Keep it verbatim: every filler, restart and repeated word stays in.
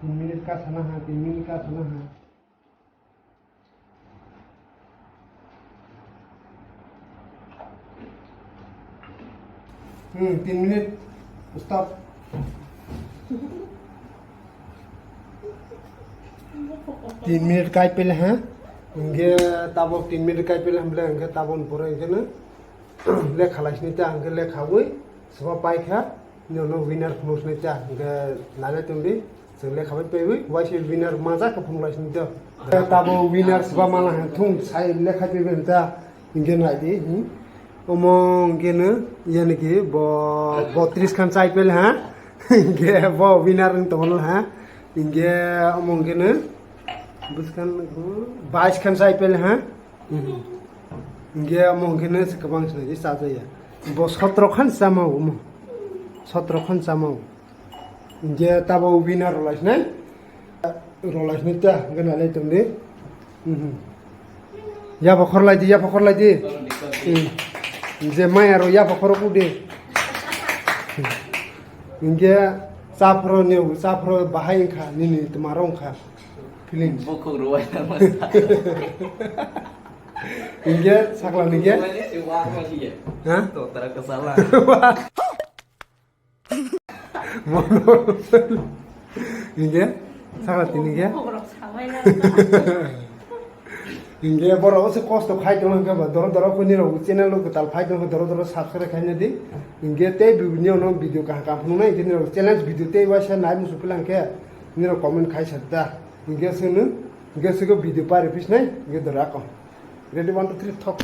Tin minute ka sana ha, tin minute ka sana ha. Hmm, tin minute. Stop. Tin minute kai pele ha. Hingke tabok tin minute kai pele hamle hingke tabon pore hingke no. Lekha lai sini ta hingke lekha wi. Soba pai kha. Nono winner phunuk sini ta hingke nale tongdi. Chwng lekha bai paiwi, waise winner manjak khe phunuk lai sini to. Tabo winner swba mala hwn thung sai lekha paiwi hwn ta, hingke nai di, hmm. Omo hingke no, yani ki bo, bo tris khan chai pel ha, hingke bo winner wng tongo ha, hingke omo hingke no, Bwskang bais khan chai pele ha. Hingke amo hingke no se kwbang se nai chajaya. Bo sotro khan chama o mo. Sotro khan chama o. Hingke tabo winner rwlai sinai. Rwlai sinai ta hingke nalai tongdi. Yabo khorlai di, yabo khorlai di. Je maya ro yabo khoro kudi. Hingke chaphro ni, chaphro bahai wngkha, nini twmaro wngkha. Feelings. Bukhuk rwai tangma. Hingke sakla ni ke? Rwai ni si wa ma si ye. Ha? To tara kasala. Hingke sakla tini ke? Bukhuk rok sawai na. Hingke borok se kosto khai tong hingke ba doro doro kho nirok channel o kwtal phai tong doro doro subscribe khai na di. Hingke tei bibini ono video kaham kaham phunuknai hingke nirok challenge video tei waisa nai musu philang khe nirok comment khai sa da. Hingke sunu, hingke sego video pari pisnai, hingke dora ko. Ready, one, two, three, thok.